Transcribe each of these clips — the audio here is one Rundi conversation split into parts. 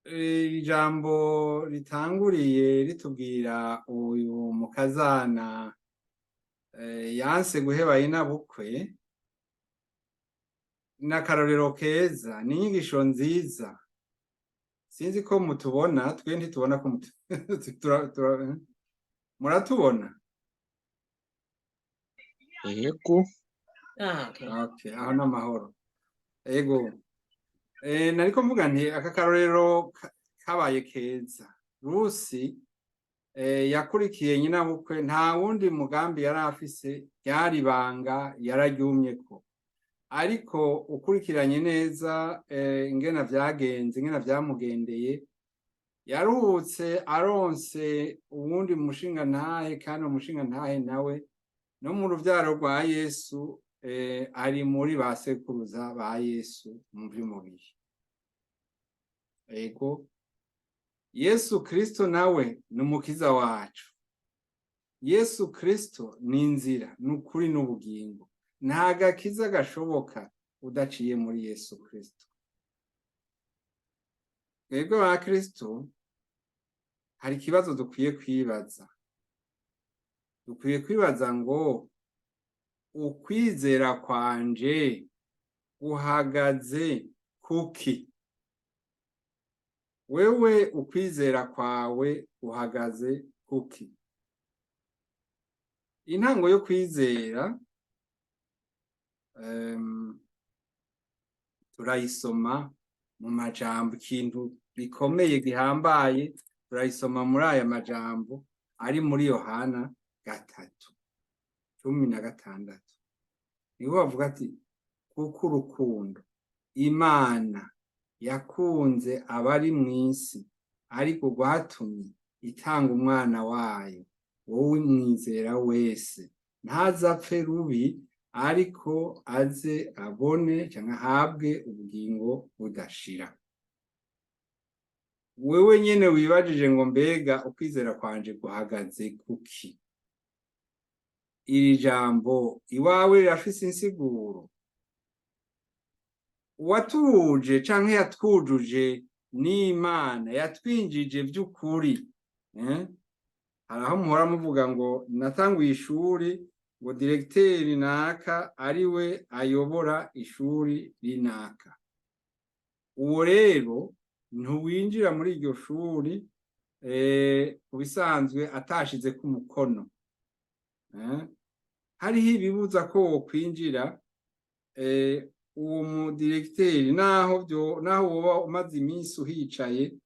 Ijambo ritanguriye ritubwira uyu mukazana yanse guheba inabukwe, ni akarorero keza, ni inyigisho nziza. Sinzi ko mutubona, twe ntitubona ko muratubona? Yego. Ah, okay. Okay, aho n'amahoro. Ego. Nariko mvuga nti aka karorero kabaye keza. Rusi yakurikiye nyinabukwe, nta wundi mugambi yari afise, ryari ibanga yararyumyeko. Ariko ukurikiranye neza ingena vyagenze, ingena vyamugendeye, yaruhutse aronse uwundi mushingantahe, kandi umushingantahe nawe no mu ruvyaro rwa Yesu, ari muri ba sekuruza ba Yesu mu vy'umubiri. Ego, Yesu Kristo nawe ni umukiza wacu. Yesu Kristo ni inzira, ni ukuri n'ubugingo. Nta gakiza gashoboka udaciye muri Yesu Kristo. Twebwe ba Kristo hari ikibazo dukwiye kwibaza. Dukwiye kwibaza ngo: ukwizera kwanje guhagaze kuki? Wewe ukwizera kwawe guhagaze kuki? Intango yo kwizera turayisoma mu majambo, ikintu gikomeye gihambaye, turayisoma muri aya majambo ari muri Yohana 3:16. Niho bavuga ati: "Kuko urukundo Imana yakunze abari mw'isi ariko rwatumye itanga umwana wayo, wowe mwizera wese ntazapfe rubi, ariko aze abone canke ahabwe ubugingo budashira." Wewe nyene wibajije ngo: mbega ukwizera kwanje guhagaze kuki? Iri jambo iwawe rirafise insiguro? Uwatuje canke yatwujuje n'Imana, yatwinjije vy'ukuri, eh? Hari aho muhora muvuga ngo natanguye ishuri, ngo directeur naka ariwe ayobora ishuri rinaka. Uwo rero ntuwinjira muri iryo shuri ku bisanzwe atashizeko umukono, eh? Hariho ibibuza ko wokwinjira. Uwo mu directeur, naho woba umaze iminsi uhicaye,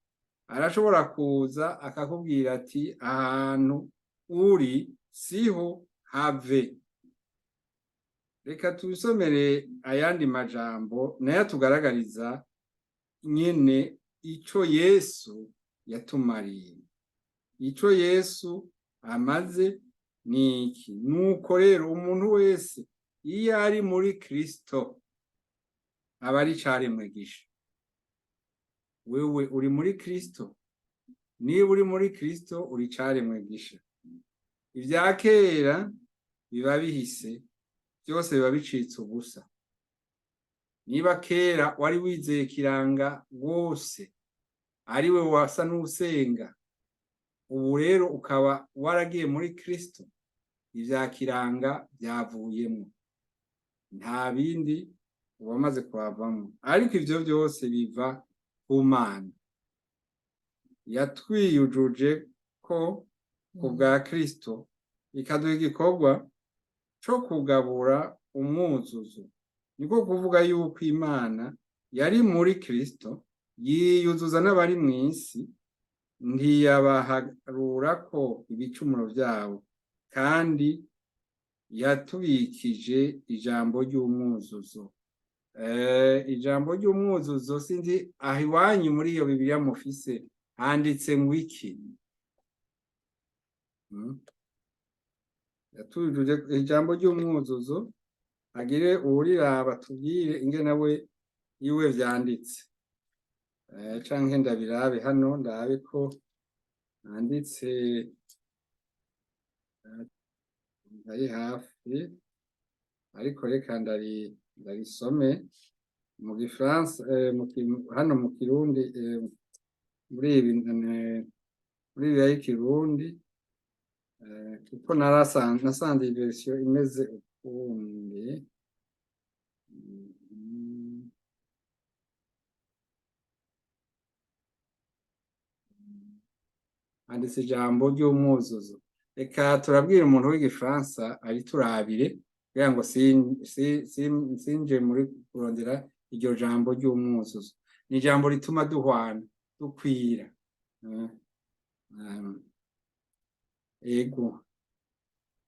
arashobora kuza akakubwira ati: "Ahantu uri siho, have." Reka tubisomere ayandi majambo nayo atugaragariza nyene ico Yesu yatumariye, ico Yesu amaze ni iki. Nuko rero umuntu wese iyo ari muri Kristo aba ari icaremwe gisha. Wewe uri muri Kristo? Niba uri muri Kristo, uri icaremwe gisha. Ivya kera biba bihise, byose biba bicitse ubusa. Niba kera wari wizeye Kiranga rwose, ariwe wasa n'usenga, ubu rero ukaba waragiye muri Kristo, ivya Kiranga byavuyemo, nta bindi, wamaze kuhavamo. Ariko ivyo byose biva ku Mana yatwiyujuje ko ku bwa Kristo, ikaduha igikorwa co kugabura umwuzuzo. Niko kuvuga yuko Imana yari muri Kristo yiyuzuza n'abari mw'isi, ntiyabaharura ko ibicumuro vyabo, kandi yatubikije ijambo ry'umwuzuzo. Ijambo ry'umwuzuzo, sinzi aho iwanyu muri iyo Bibiliya mufise handitse ngo iki? Yatujuje ijambo ry'umwuzuzo, agire uwuriraba tubwire ingene we iwe vyanditse, canke ndabirabe hano, ndabe ko handitse ari hafi. Ariko reka ndarisome mu gifaransa, hano mu Kirundi. Muri ibi, muri bibiliya y'ikirundi, kuko nasanze iyi version imeze ukundi. Handitse ijambo ry'umwuzuzo. Reka turabwira umuntu w'igifaransa ariturabire, kugira ngo sinje muri kurondera iryo jambo ry'umwuzuzo. Ni ijambo rituma duhwana, dukwira. Ego,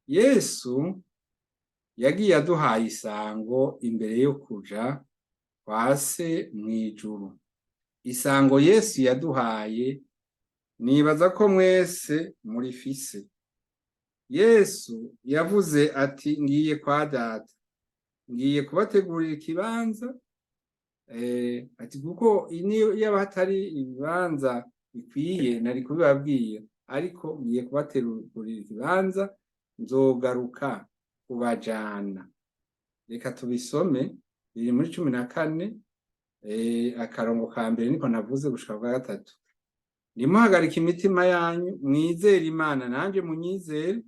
Yesu yagiye aduhaye isango imbere yo kuja kwa Se mw'ijuru. Isango Yesu yaduhaye, nibaza ko mwese murifise. Yesu yavuze ati: "Ngiye kwa Data, ngiye kubategurira ikibanza." Ati kuko niyo yaba hatari ibibanza bikwiye nari kubibabwira, ariko ngiye kubategurira ikibanza, nzogaruka kubajana. Reka tubisome, biri muri 14, akarongo ka mbere niko navuze gushika bwa gatatu. "Ntimuhagarike imitima yanyu, mwizere Imana, nanje munyizere.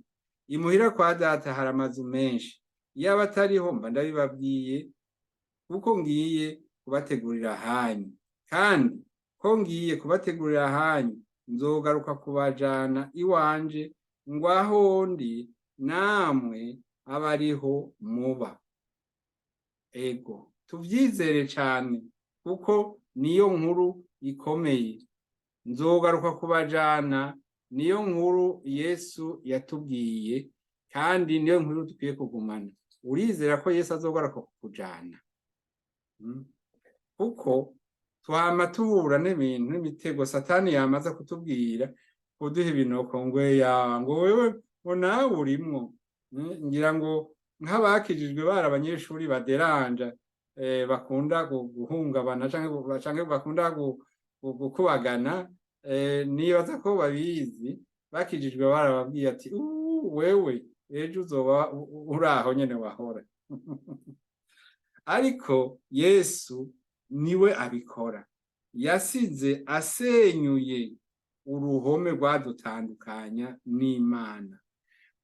Imuhira kwa Data hari amazu menshi. Iyaba atariho mba ndabibabwiye, kuko ngiye kubategurira ahanyu. Kandi ko ngiye kubategurira ahanyu, nzogaruka kubajana iwanje, ngo aho ndi namwe abe ariho muba." Ego, tuvyizere cane, kuko niyo nkuru ikomeye. Nzogaruka kubajana, niyo nkuru Yesu yatubwiye, kandi niyo nkuru dukwiye kugumana. Urizera ko Yesu azogaruka kukujana? Kuko twama tuhura n'ibintu n'imitego Satani yamaze kutubwira, kuduha ibinoko ngo ya ngo wewe, ngo nawe urimwo. Ngira ngo nk'abakijijwe bari abanyeshuri baderanja, bakunda guhungabana canke bakunda gukubagana, nibaza ko babizi. Bakijijwe barababwiye ati: "Wewe ejo uzoba uri aho nyene wahora." Ariko Yesu niwe abikora. Yasize asenyuye uruhome rwadutandukanya n'Imana.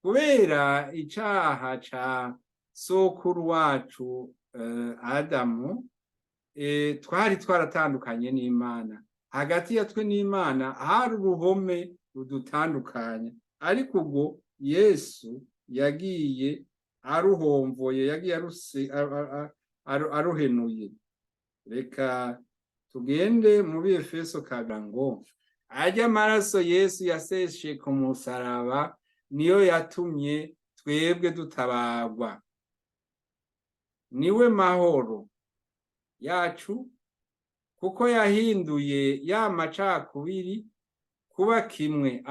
Kubera icaha ca sokuru wacu Adamu, twari twaratandukanye n'Imana. Hagati ya twe n'Imana hari uruhome rudutandukanya, ariko ubwo Yesu yagiye aruhomvoye, yagiye aruhenuye. Reka tugende muri Efeso kabiri, ngo arya amaraso Yesu yaseshe ku musaraba niyo yatumye twebwe dutabarwa. Niwe mahoro yacu, kuko yahinduye ya macakubiri kuba kimwe,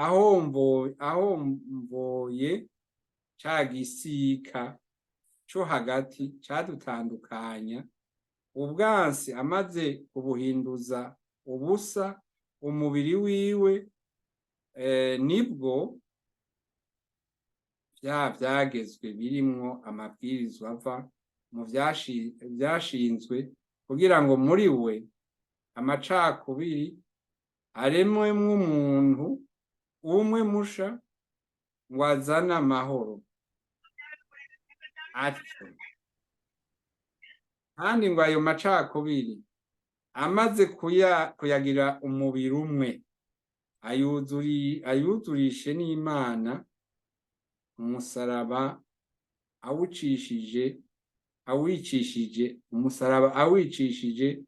ahomvoye ca gisika co hagati cadutandukanya. Ubwansi amaze kubuhinduza ubusa umubiri wiwe, nibwo vya vyagezwe birimwo amabwirizwa ava mu vyashinzwe, kugira ngo muri we amacakubiri aremwemwo umuntu umwe musha, ngo azane amahoro atyo. Kandi ngo ayo macakubiri amaze kuyagira umubiri umwe, ayuzurishe n'Imana umusaraba awucishije, awicishije umusaraba, awicishije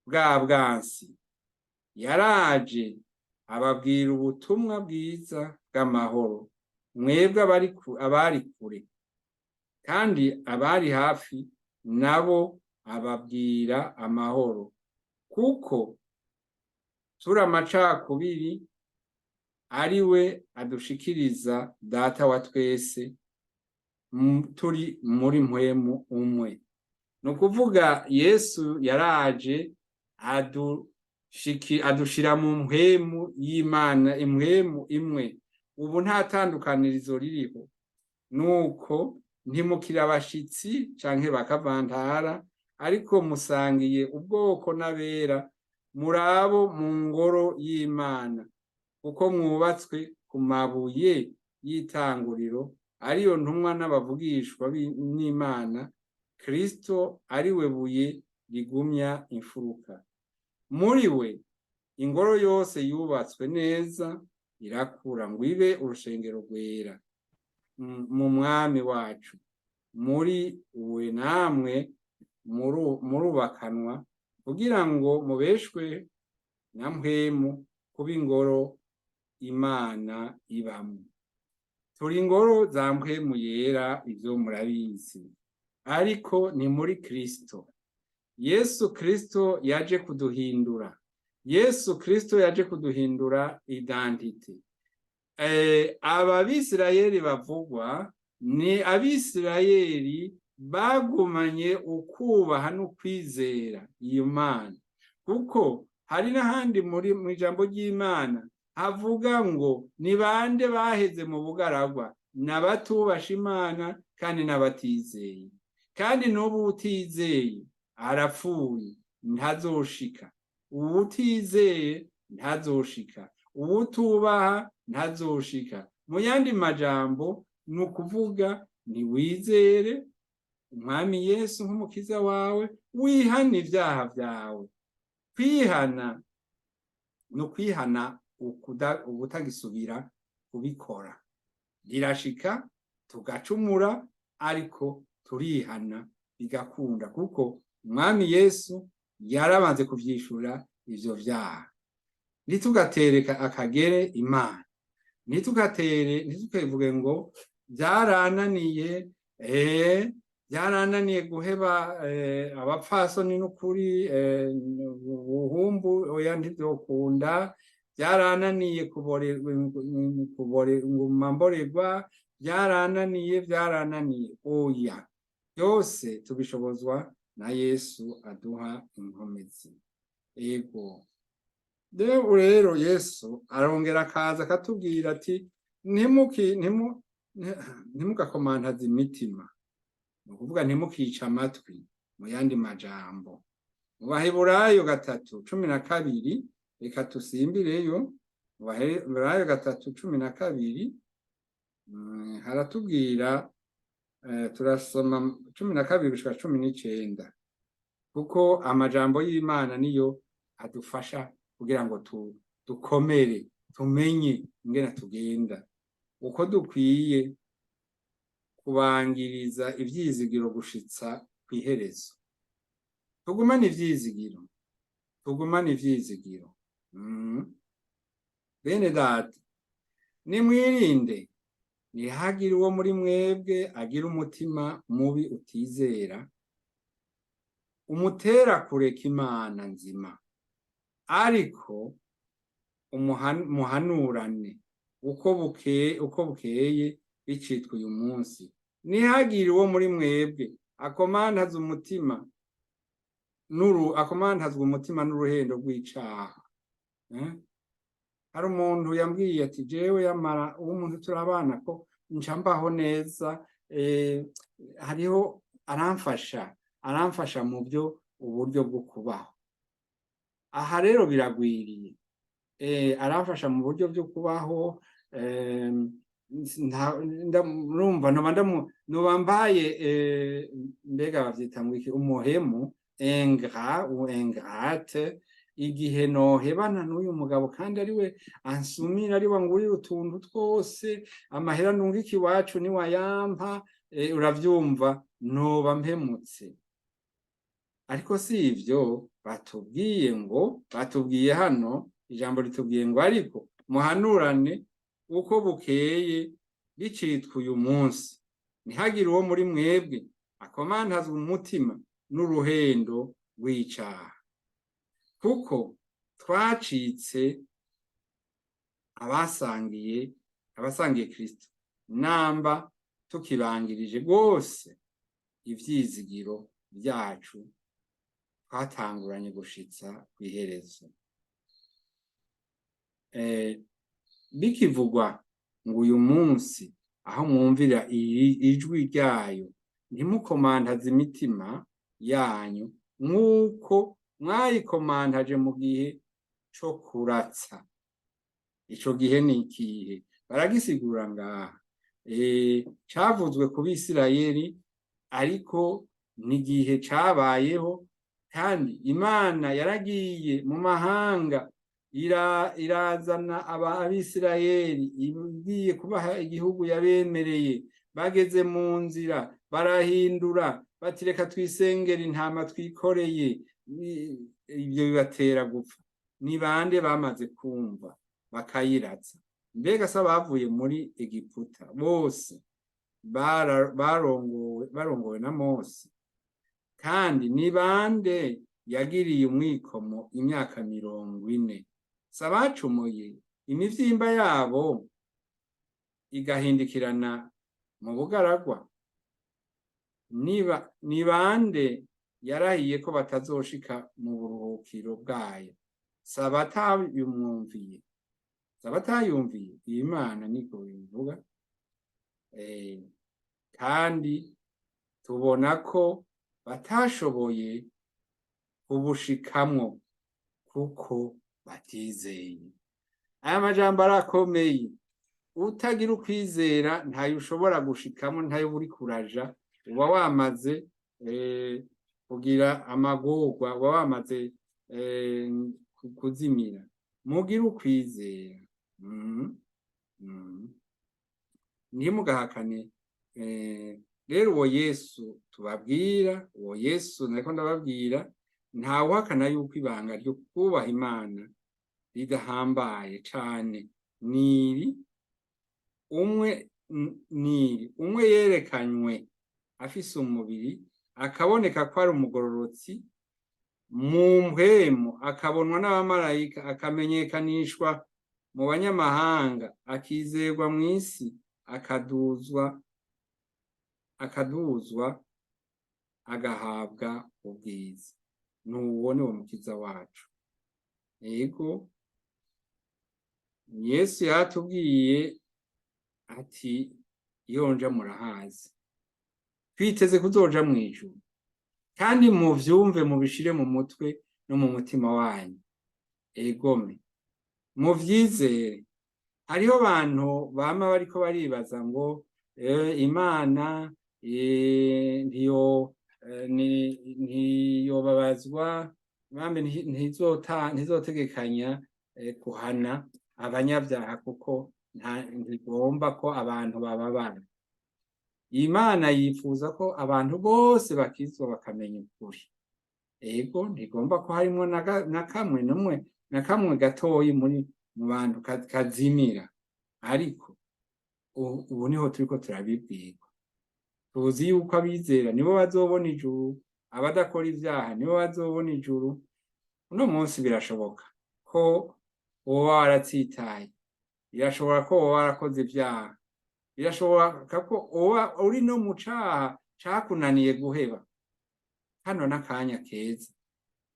bwa bwansi. Yaraje ababwira ubutumwa bwiza bw'amahoro, mwebwe abari kure, kandi abari hafi nabo ababwira amahoro. Kuko turi amacakubiri, ari we adushikiriza Data wa twese turi muri mpwemu umwe. Ni ukuvuga Yesu yaraje adushira mu mpwemu y'Imana, impwemu imwe. Ubu nta tandukanirizo ririho. Nuko ntimukiri abashitsi canke bakavantara, ariko musangiye ubwoko n'abera. Muri abo mu ngoro y'Imana, kuko mwubatswe ku mabuye y'itanguriro, ariyo ntumwa n'abavugishwa n'Imana, Kristo ari we buye rigumya imfuruka. Muri we ingoro yose yubatswe neza irakura ngo ibe urushengero rwera mu Mwami wacu. Muri we namwe murubakanwa kugira ngo mubeshwe na Mpwemu kuba ingoro Imana ibamwo. Turi ingoro za Mpwemu Yera, ivyo murabizi, ariko ni muri Kristo. Yesu Kristo yaje kuduhindura. Yesu Kristo yaje kuduhindura identité. Aba Bisirayeli bavugwa ni Abisirayeli bagumanye ukubaha no kwizera iyo Mana, kuko hari n'ahandi muri mu ijambo ry'Imana havuga ngo ni bande baheze mu bugaragwa? N'abatubasha Imana kandi n'abatizeye. Kandi n'ubu utizeye arapfuye, ntazoshika. Uwutizeye ntazoshika, uwutubaha ntazoshika. Mu yandi majambo, ni ukuvuga ntiwizere Umwami Yesu nk'umukiza wawe, wihana ibyaha byawe. Kwihana ni ukwihana ubutagisubira kubikora. Birashika tugacumura, ariko turihana bigakunda, kuko Umwami Yesu yarabanze kuvyishura ivyo vyaha. Ntitugatereka akagere Imana, ntitugatere, ntitukavuge ngo byarananiye, byarananiye guheba abapfasoni n'ukuri ubuhumbu, oya, ntivyokunda, byarananiye nguma mborerwa, byarananiye, byarananiye. Oya, byose tubishobozwa na Yesu aduha inkomezi. Ego rero, Yesu arongera akaza akatubwira ati: "Ntimugakomantaze imitima." Ni ukuvuga ntimukice amatwi mu yandi majambo. Mu Baheburayo 3:12, reka tusimbireyo. Mu Baheburayo 3:12 haratubwira, turasoma 12 gushika 19, kuko amajambo y'Imana niyo adufasha kugira ngo dukomere, tumenye ingene tugenda, uko dukwiye kubangiriza ivyizigiro gushitsa kw'iherezo. Tugumane ivyizigiro, tugumane ivyizigiro. Bene data, nimwirinde ntihagire uwo muri mwebwe agira umutima mubi utizera, umutera kureka Imana nzima, ariko muhanurane uko bukeye, bicitwa uyu munsi, ntihagire uwo muri mwebwe akomantaza umutima nuru akomantazwa umutima n'uruhendo rw'icaha. Hari umuntu yambwiye ati: "Jewe yamara uwo muntu turabana ko nca mbaho neza, hariho aramfasha mu byo uburyo bwo kubaho." Aha rero biragwiriye. Aramfasha mu buryo bwo kubaho, nurumva noba mbaye, mbega bavyita ngo iki, umuhemu, ingrat ou ingrate, igihe nohebana n'uyu mugabo kandi ariwe ansumira, ariwe angurira utuntu twose, amahera ndungika iwacu niwayampa, uravyumva, noba mpemutse. Ariko si ivyo batubwiye. Ngo batubwiye hano, ijambo ritubwiye ngo: "Ariko muhanurane uko bukeye, bicitwa uyu munsi, ntihagire uwo muri mwebwe akomantazwa umutima n'uruhendo rw'icaha." Kuko twacitse abasangiye Kristo, namba tukibangirije rwose ivyizigiro vyacu twatanguranye gushitsa kw'iherezo. Bikivugwa ngo: "Uyu munsi aho mwumvira ijwi ryayo, ntimukomantaze imitima yanyu nk'uko Mwayikomantaje mu gihe co kuratsa. Ico gihe ni ikihe? Baragisigura ngaha. Cavuzwe ku Bisirayeli, ariko ni igihe cabayeho, kandi Imana yaragiye mu mahanga, irazana Abisirayeli, igiye kubaha igihugu yabemereye. Bageze mu nzira barahindura, bati: "Reka twisengere intama twikoreye." Ibyo bibatera gupfa. Ni bande bamaze kumva bakayiratsa? Mbega se abavuye muri Egiputa bose barongowe na Mose? Kandi ni bande yagiriye umwikomo imyaka 40? Si abacumuye, imivyimba yabo igahindikirana mu bugaragwa? Niba ni bande yarahiye ko batazoshika mu buruhukiro bwayo? Si abatayumwumviye? Si abatayumviye? Iyi Mana niko bivuga. Kandi tubona ko batashoboye kubushikamwo kuko batizeye. Aya majambo arakomeye. Utagira ukwizera ntayo ushobora gushikamo, ntayo uri kuraja, uba wamaze kugira amagorwa, uba wamaze kuzimira. Mugire ukwizera. Ntimugahakane. Rero uwo Yesu tubabwira, uwo Yesu nariko ndababwira, ntawuhakana yuko ibanga ryo kubaha Imana ridahambaye cane. Niri umwe, niri umwe yerekanywe afise umubiri, akaboneka ko ari umugororotsi mu mpwemu, akabonwa n'abamarayika, akamenyekanishwa mu banyamahanga, akizerwa mw'isi, akaduzwa, agahabwa ubwiza. Nuwo ni wo Mukiza wacu. Ego, Yesu yaratubwiye ati: "Iyo nja murahazi." Twiteze kuzoja mw'ijuru. Kandi muvyumve, mubishire mu mutwe no mu mutima wanyu. Egome, muvyizere. Hariho abantu bama bariko baribaza ngo Imana ntiyobabazwa, ntizotegekanya guhana abanyabyaha kuko ntigomba ko abantu bababara. Imana yifuza ko abantu bose bakizwa, bakamenya ukuri. Ego, ntigomba ko harimwo na kamwe n'umwe, na kamwe gatoyi muri mu bantu kazimira. Ariko ubu niho turiko turabibwirwa. Tuzi yuko abizera nibo bazobona ijuru, abadakora ivyaha nibo bazobona ijuru. Uno munsi birashoboka ko woba waratsitaye, birashobora ko woba warakoze ivyaha, birashoboka ko woba uri no mu caha cakunaniye guheba. Hano n'akanya keza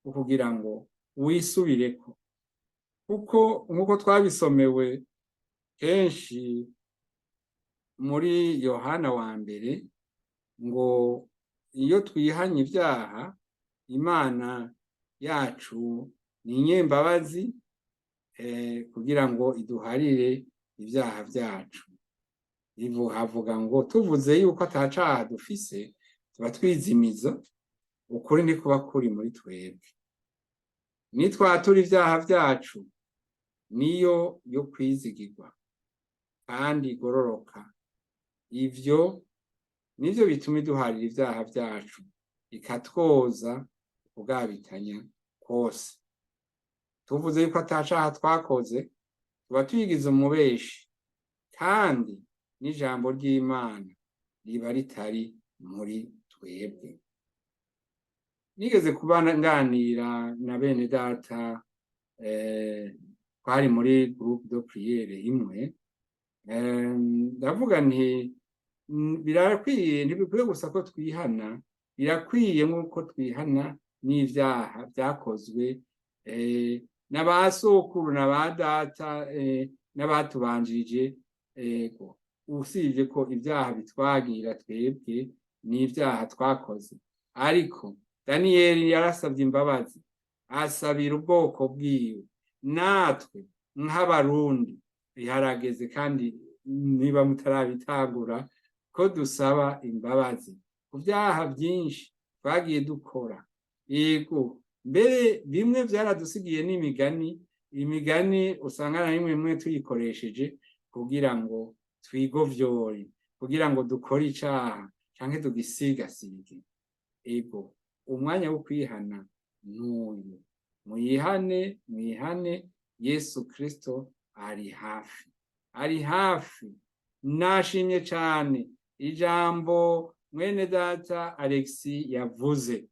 kugira ngo wisubireko, kuko nk'uko twabisomewe kenshi muri Yohana wa mbere, ngo iyo twihanye ibyaha, Imana yacu ni inyembabazi kugira ngo iduharire ibyaha byacu. Havuga ngo tuvuze yuko ata caha dufise, tuba twizimiza, ukuri ntikuba kuri muri twebwe. Nitwatura ibyaha byacu, niyo yo kwizigirwa kandi igororoka. Ivyo nivyo bituma iduharira ibyaha byacu, ikatwoza ukugabitanya kose. Tuvuze yuko ata caha twakoze, tuba tuyigize umubeshi, kandi n'ijambo ry'Imana riba ritari muri twebwe. Nigeze kuba nganira na bene data, twari muri groupe de prière imwe. Ndavuga nti: "Birakwiye, ntibikwiye gusa ko twihana, birakwiye nk'uko twihana n'ivyaha vyakozwe na ba sokuru na ba data n'abatubanjirije." Ego, usibye ko ibyaha bitwagira twebwe n'ibyaha twakoze, ariko Daniyeli yarasabye imbabazi. Asabira ubwoko bwiwe. Natwe nk'Abarundi biharageze, kandi niba mutarabitangura, ko dusaba imbabazi ku byaha byinshi twagiye dukora. Yego, mbere bimwe byaradusigiye n'imigani. Imigani usanga na rimwe rimwe tuyikoresheje kugira ngo twigovyore, kugira ngo dukore icaha canke tugisigasige. Ego, umwanya wo kwihana n'uyu. Mwihane, mwihane, Yesu Kristo ari hafi, ari hafi. Nashimye cane ijambo mwene data Alexi yavuze.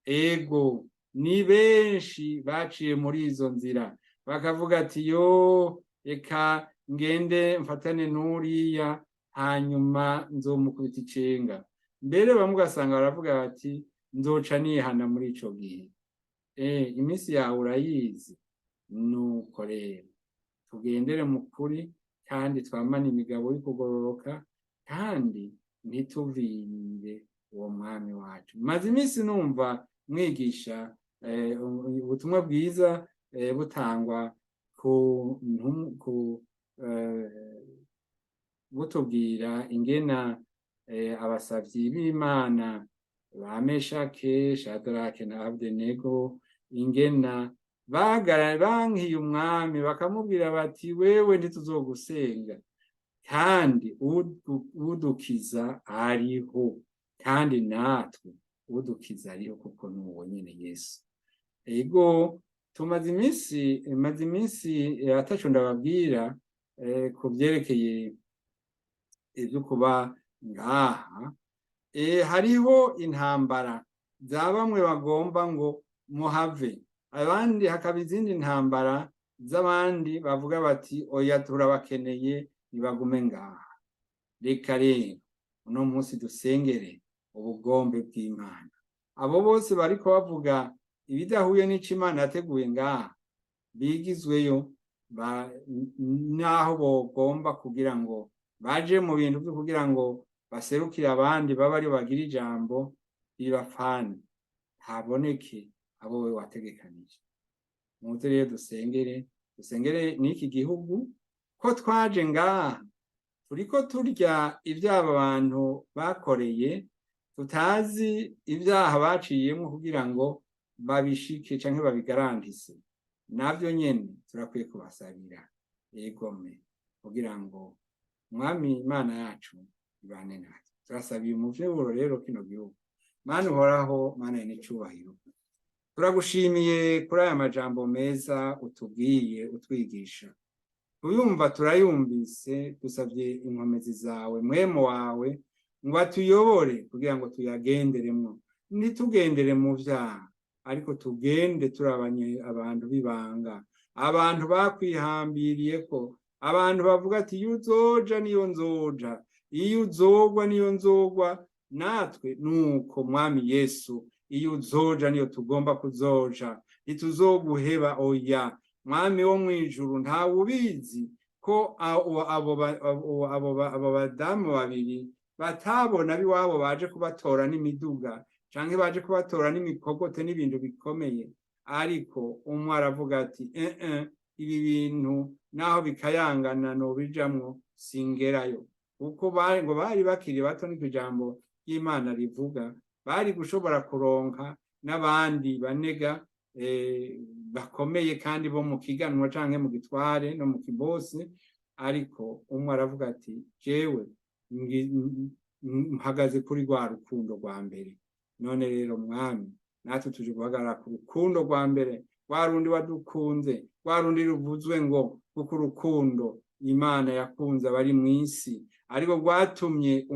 Ego, ni benshi baciye muri izo nzira, bakavuga ati: "Yo, reka ngende mfatane n'uriya, hanyuma nzomukubita icenga." Mbere bamwe ugasanga baravuga bati: "Nzoca nihana muri ico gihe." Iminsi yawe urayizi. Nuko rero tugendere mu kuri, kandi twamane imigabo y'ukugororoka, kandi ntituvirire uwo Mwami wacu. Maze iminsi numva mwigisha ubutumwa bwiza butangwa ku butubwira ingena abasavyi b'Imana ba Meshake, Shadrake na Abdenego, ingena bankiye umwami, bakamubwira bati: "Wewe ntituzogusenga, kandi udukiza ariho." Kandi natwe udukiza ariho, kuko n'uwo nyene Yesu. Ego, tumaze iminsi, maze iminsi ataco ndababwira ku vyerekeye ivyo kuba ngaha. Hariho intambara za bamwe bagomba ngo muhave, abandi hakaba izindi ntambara z'abandi bavuga bati: "Oya, turabakeneye, nibagume ngaha." Reka rero uno munsi dusengere ubugombe bw'Imana. Abo bose bariko bavuga ibidahuye n'ico Imana yateguye ngaha bigizweyo, naho bogomba kugira ngo baje mu bintu vyo kugira ngo baserukire abandi, babe ari bagira ijambo, ribafane, haboneke abo we wategekanije. Muze rero dusengere, dusengere n'iki gihugu, ko twaje ngaha turiko turya ivy'aba bantu bakoreye, tutazi ibyaha baciyemo kugira ngo babishike canke babigarantise. Navyo nyene turakwiye kubasabira. Egome, kugira ngo Mwami Imana yacu ibane natwe. Turasabiye umuvyuro rero kino gihugu. Mana uhoraho, Mana n'icubahiro, turagushimiye kuri aya majambo meza utubwiye, utwigisha. Tuyumva, turayumvise. Dusabye inkomezi zawe, Mpwemu wawe, ngo atuyobore kugira ngo tuyagenderemwo, ntitugendere mu vyaha, ariko tugende turabanye abantu b'ibanga, abantu bakwihambiriyeko, abantu bavuga ati: "Iyo uzoja niyo nzoja, iyo uzogwa niyo nzogwa." Natwe nuko, Mwami Yesu, iyo uzoja niyo tugomba kuzoja, ntituzoguheba, oya. Mwami wo mw'ijuru, ntawe ubizi ko abo badamu babiri batabona b'iwabo baje kubatora n'imiduga, canke baje kubatora n'imikogote n'ibintu bikomeye, ariko umwe aravuga ati: "Eh, ibi bintu naho bikayangana nobijamwo singerayo." Kuko ngo bari bakiri bato, niko ijambo ry'Imana rivuga, bari gushobora kuronka n'abandi banega bakomeye kandi bo mu kiganwa canke mu gitware no mu kibose, ariko umwe aravuga ati: "Jewe mpagaze kuri rwa rukundo rwa mbere." None rero Mwami, natwe tuje guhagarara ku rukundo rwa mbere, rwa rundi wadukunze, rwa rundi ruvuzwe ngo: "Kuko urukundo Imana yakunze abari mw'isi ariko rwatumye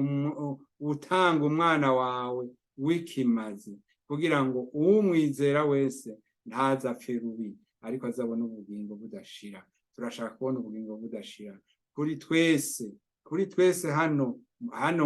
utanga umwana wawe w'ikimazi, kugira ngo uwumwizera wese ntazapfe rubi, ariko azabone ubugingo budashira." Turashaka kubona ubugingo budashira kuri twese, kuri twese hano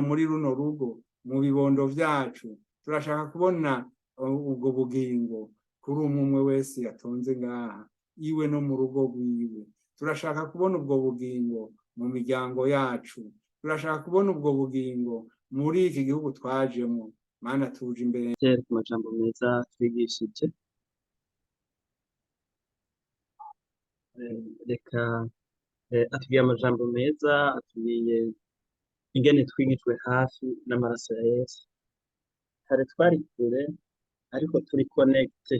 muri runo rugo, mu bibondo vyacu. Turashaka kubona ubwo bugingo kuri umwe umwe wese yatonze ngaha iwe no mu rugo rwiwe. Turashaka kubona ubwo bugingo mu miryango yacu. Turashaka kubona ubwo bugingo muri iki gihugu twajemo. Mana, tuje imbere. Ku majambo meza twigishije. Reka atubwiye amajambo meza, atubwiye ingene twigijwe hafi n'amaraso ya Yesu. Kare twari kure, ariko turi connecté,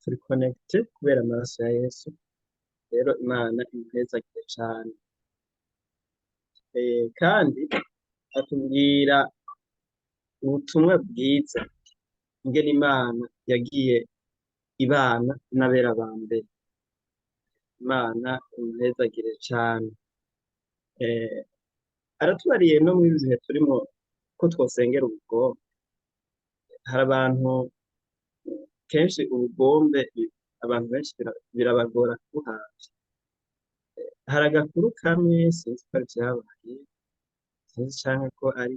turi connecté kubera amaraso ya Yesu. Rero Imana imuhezagire cane. Kandi atubwira ubutumwa bwiza, ingene Imana yagiye ibana n'abera ba mbere. Imana imuhezagire cane. Aratubariye no muri ibi bihe turimo ko twosengera ubugombe. Hari abantu kenshi ubugombe, abantu benshi birabagora kubuhabwa. Hari agakuru kamwe, sinzi ko ari vyabaye, sinzi canke ko ari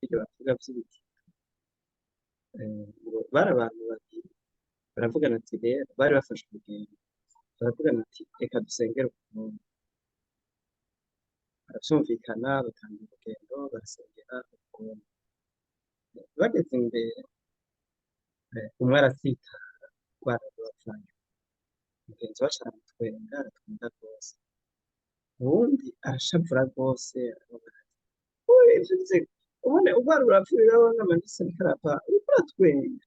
ivyo bavuga vy'ibiti. Ngo bari abantu babiri, baravugana ati rero bari bafashe urugendo, baravugana ati: "Reka dusengere ubugombe." Baravyumvikana, batanga urugendo, barasengera ubugombe. Bageze imbere, umwe aratsitara, rwararuravayo, mugenzi we aca aramutwenga, aratwenga rwose. Uwundi arashavura rwose, aravuga ati: "Oye, ivyo ubone urwara rurapfuye, urabona amaraso ariko arava, uriko uratwenga."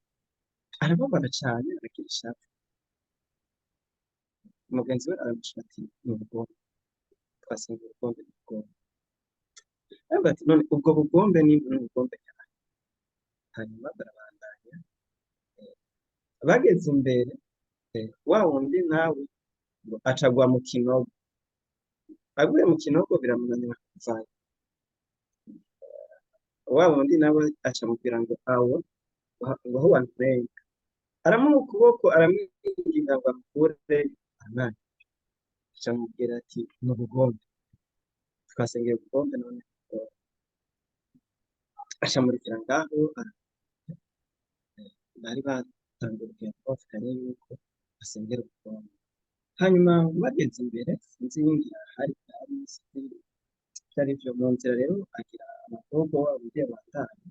Arababara cane, aragira ishavu. Mugenzi we aramwishura ati: "Ni ubugombe, twasenga ubugombe, ni ubugombe." Aravuga ati: "None ubwo bugombe ni ubugombe nyabaki?" Hanyuma barabandanya. Bageze imbere, wa wundi nawe ngo acagwa mu kinogo. Aguye mu kinogo biramunanira kuvayo. Wa wundi nawe aca amubwira ngo awo ngo aho wantwenga, aramuha ukuboko, aramwinginga ngo amukure amazi. Aca amubwira ati: "Ni ubugombe, twasengeye ubugombe." None aca amurikira ngaho. Bari batanze urugendo bavuganye yuko basengera ubugombe. Hanyuma bageze imbere, sinzi yingira hari hari sinzi vyari vyo mu nzira. Rero agira abakobwa wabo ugiye bandanye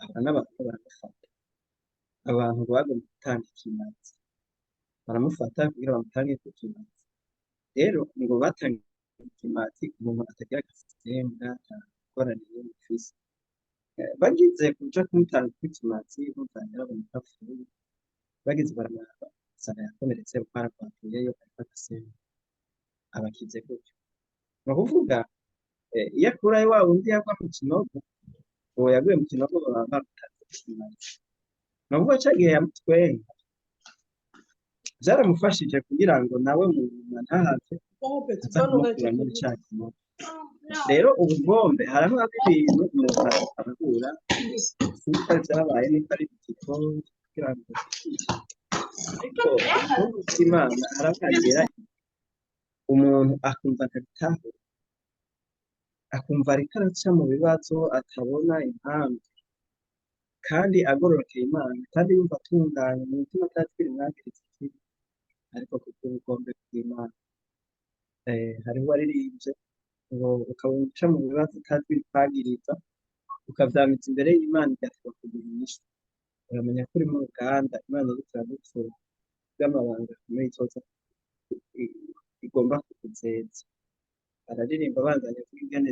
ahura n'abantu, baramufata. Abantu bagomba gutanga ikimazi, baramufata kugira bamutange ku kimazi. Rero ngo batanga ikimazi umuntu atagira agasembwa, ata ngorane n'imwe afise. Bagize kuja kumutanga ku kimazi, bumva yarabonye ko apfuye. Bageze baramuraba, basanga yakomeretse, baragwavuyeyo ariko agasemba, abakize gutyo. Ni ukuvuga iyo akurayo wa wundi yagwa mu kinogo, uwo yaguye mu kinogo baba bamutanze ku kimazi. Ni ukuvuga ca gihe yamutwenga vyaramufashije kugira ngo nawe mu nyuma ntahave aza kumukura muri ca kinogo. Rero ubugombe, haraho ibintu umuntu adatahura, sinzi ko ari vyabaye, niko ari ibitiko kugira ngo, ariko ubugombe bw'Imana harahagera umuntu akumva ntabitahura, akumva ariko araca mu bibazo atabona impamvu, kandi agororokeye Imana, kandi yumva atunganye mu mutima, atazi ibimwagiriza ikibi, ariko kubw'ubugombe bw'Imana. Hariho uwaririmbye ngo ukaba uca mu bibazo utazi ibikwagiriza, ukavyamiza imbere y'Imana, igateba kuguha inyishu, uramenya ko uri mu ruganda Imana iriko iragucura bw'amabanga akomeye izoza igomba kukuzeza. Araririmba abandanya avuga ingene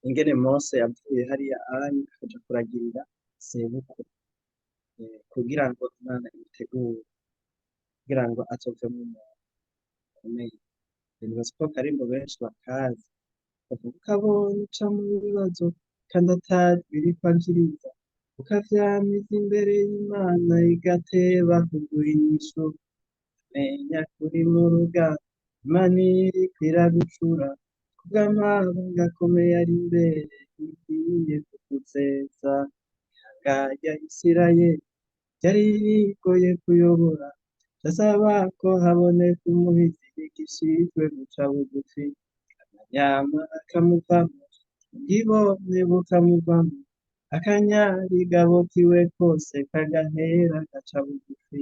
ingene Mose yavuye hariya anye akaja kuragirira sebukwe, kugira ngo Imana imutegure kugira ngo azovemwo umuntu akomeye. Nibaza ko akarimbo benshi bakazi, bavuga: "Ukabona uca mu bibazo kandi atazi biriko avyiriza, ukavyamiza imbere y'Imana, igateba kuguha inyishu, menya kuri mu rugamba Imana iriko iragucura kubw'amabanga akomeye ari imbere igiye kukuzeza." Ihanga rya Isirayeli ryari rigoye kuyobora, vyasaba ko haboneka umuhizi yigishijwe guca bugufi, amanyama akamuvamwo, ubwibone bukamuvamwo, akanyarigabo kiwe kose kagahera gaca bugufi.